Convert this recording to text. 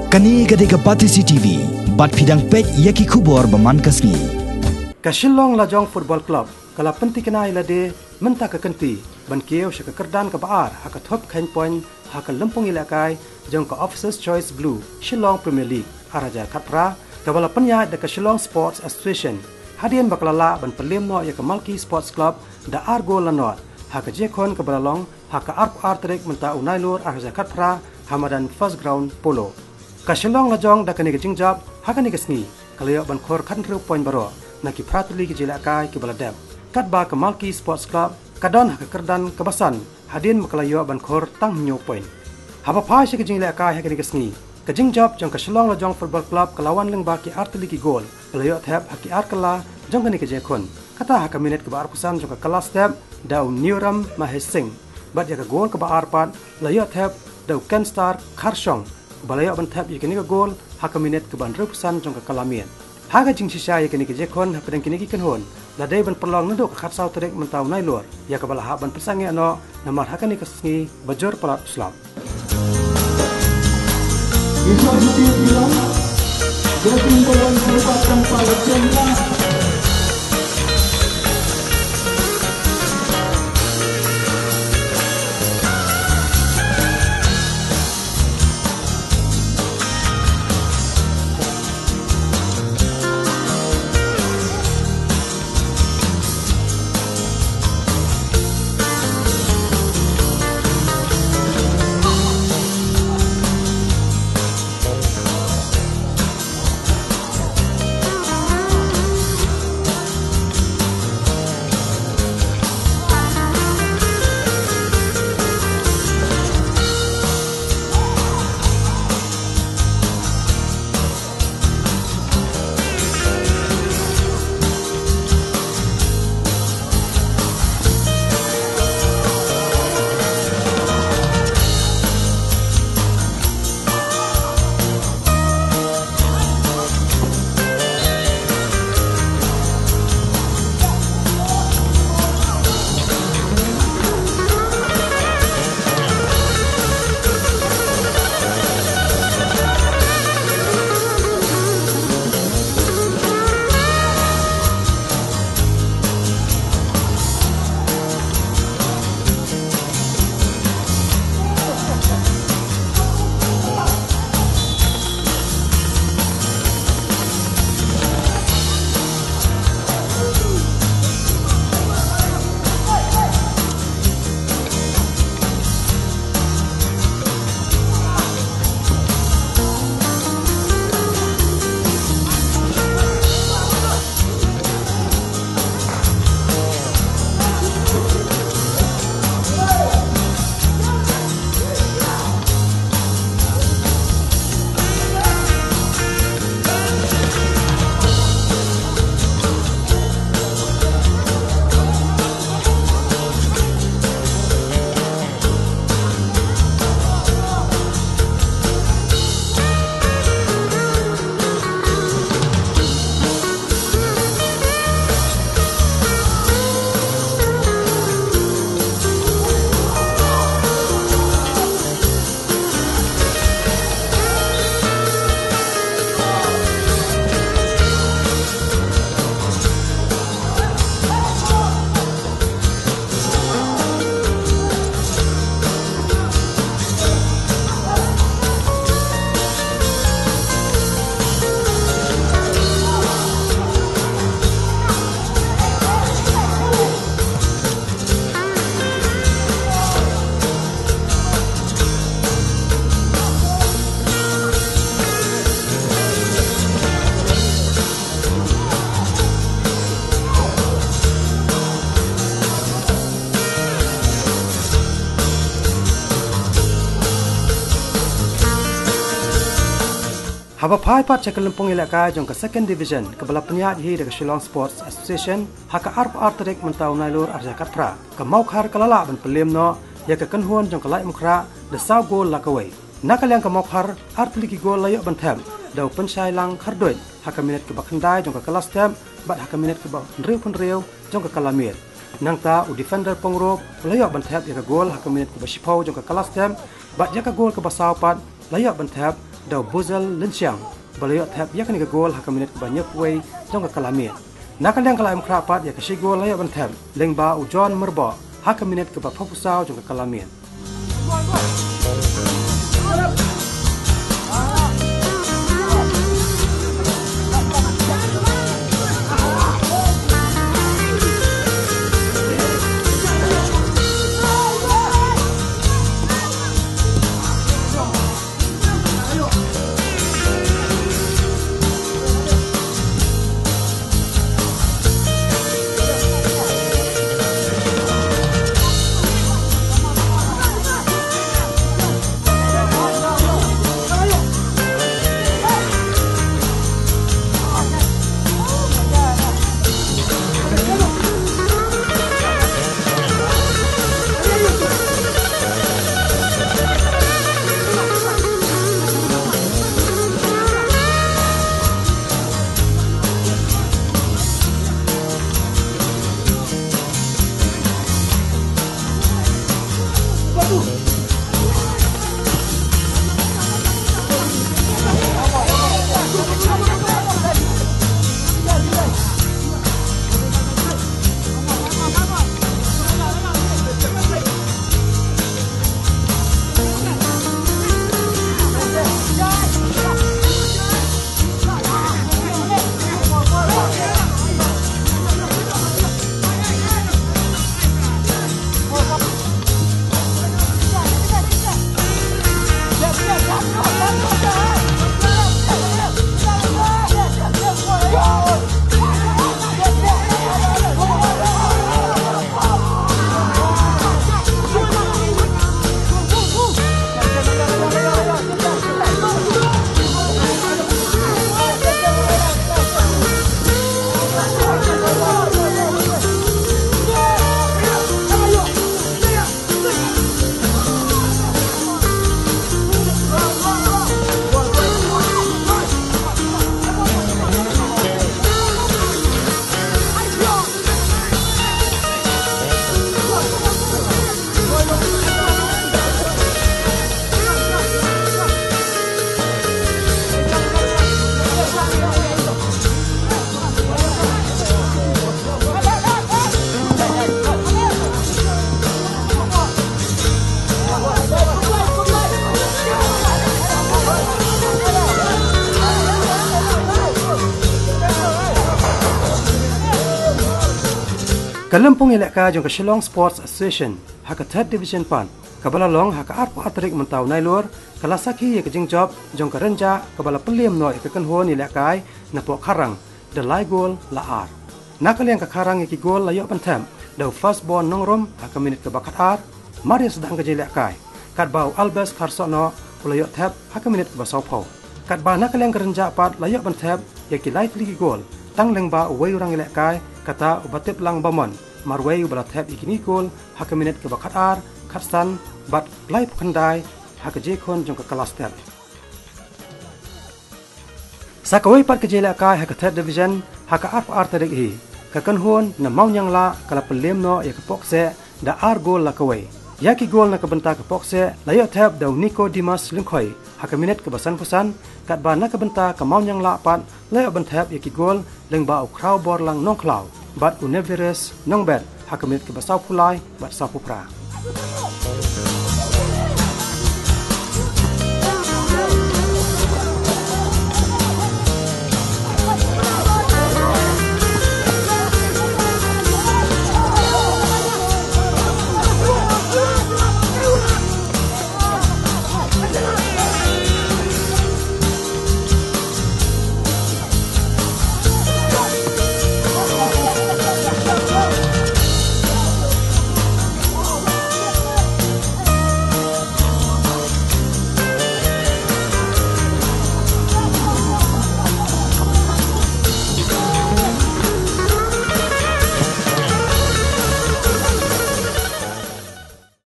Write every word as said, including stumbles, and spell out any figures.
Kane ka dei ka Batesi T V, bad phi dang peit ïa ki khubor ba man ka sngi. Ka Shillong Lajong Football Club ka la pynthikna ïa lade mynta ka kynti ban kiew sha ka kyrdan kaba ar ha ka thup kheiñ point ha ka lympung ïalehkai jong ka Officers Choice Blue Shillong Premier League ar hajar khatphra, kaba la pynïaid da ka Shillong Sports Association hadien ba ka la lah ban pynliem noh ïa ka Malki Sports Club da ar gol la nod ha ka jingïakhun kaba la long ha ka arphew ar tarik mynta u Nailur ar hajar khatphra ha madan First Ground Polo. Ka Shillong Lajong da kane ka jingjop ha kane ka sngi ka la ïoh ban khur khathynriew point baroh na ki phra tylli ki jingïalehkai kiba la dep, katba ka Malki Sports Club ka don ha ka kyrdan kaba san hadien ba ka la ïoh ban khur tang hynñiew point. Haba phai sha ka jingïalehkai ha kane ka sngi, ka jingjop jong ka Shillong Lajong Football Club ka la wan lyngba ki ar tylli ki gol ba la ïoh thep ha ki ar kylla jong kane ka jingïakhun, kata ha ka minit kaba arphew san jong ka kylla step da u Niuram Mahesh Singh, bad ïa ka gol kaba ar pat la ïoh thep da u Kenstar Kharshong, ba la ïoh ban thep ïa kane ka gol ha ka minit kaba hynriewphew san jong ka kylla miet. Ha ka jingshisha ïa kane ka jingïakhun hapdeng kine ki kynhun la dei ban pynlong naduh ka khatsaw tarik mynta u Nailur, ïa kaba la hap ban pynsangeh noh namar ha kane ka sngi ba jur palat u slap. Haba phai pat sha ka lympung ïalehkai jong ka Second Division kaba la pynïaid hi da ka Shillong Sports Association ha ka arphew ar tarik mynta u Nailur ar hajar khatphra, ka Mawkhar ka la lah ban pynliem noh ïa ka kynhun jong ka Laitumkhrah da saw gol la kawei. Na ka liang ka Mawkhar, ar tylli ki gol la ïoh ban thep da u Pynshailang Kharduid ha ka minit kaba khyndai jong ka kylla step bad ha ka minit kaba hynriewphew hynriew jong ka kylla miet. Nangta u defender Pongrup la ïoh ban thep ïa ka gol ha ka minit kaba shiphew jong ka kylla step bad ïa ka gol kaba saw pat la ïoh ban thep da u Buzel Lynchiang ba la ïoh thep ïa kane ka gol ha ka minit kaba hynñiewphew wei jong ka kala miet. Na ka liang ka Laitumkhrah pat ïa ka shi gol la ïoh ban thep lyngba u John Myrboh ha ka minit kaba phewphew saw jong ka kala miet. Ka lympung ïalehkai jong ka Shillong Sports Association ha ka Third Division pat, kaba la long ha ka arphew ar tarik mynta u Nailur, ka la sakhi ïa ka jingjop jong ka Rynjah kaba la pynliem noh ïa ka kynhun ïalehkai na Pohkharang da lai gol la ar. Na ka liang ka Kharang ïa ki gol la ïoh ban thep da u Firstborn Nongrum ha ka minit kaba khatar, mar ïa sdang ka jingïalehkai, katba u Albert Kharsohnoh u la ïoh thep ha ka minit kaba sawphew. Katba na ka liang ka Rynjah pat la ïoh ban thep ïa ki lai tylli ki gol tang lyngba uwei u rangïalehkai, kata u Batiplang Bamon, marwei uba la thep ïa kine ki gol ha ka minit kaba khatar, khatsan bad laiphew khyndai ha ka jingkhun jong ka kala step. Sa kawei pat ka jingïalehkai ha ka Third Division ha ka arphew ar tarik hi, ka kynhun na Mawnianglah ka la pynliem noh ïa ka Pohkseh da ar gol la kawei. Ïa ki gol na ka bynta ka Pohkseh la ïoh thep da u Nicodemus Lyngkhoi ha ka minit kaba sanphew san, katba na ka bynta ka Mawnianglah pat la ïoh ban thep ïa ki gol lyngba u Khrawborlang Nongkhlaw bad u Nevirus Nongbet ha ka minit kaba sawphew lai bad sawphew phra.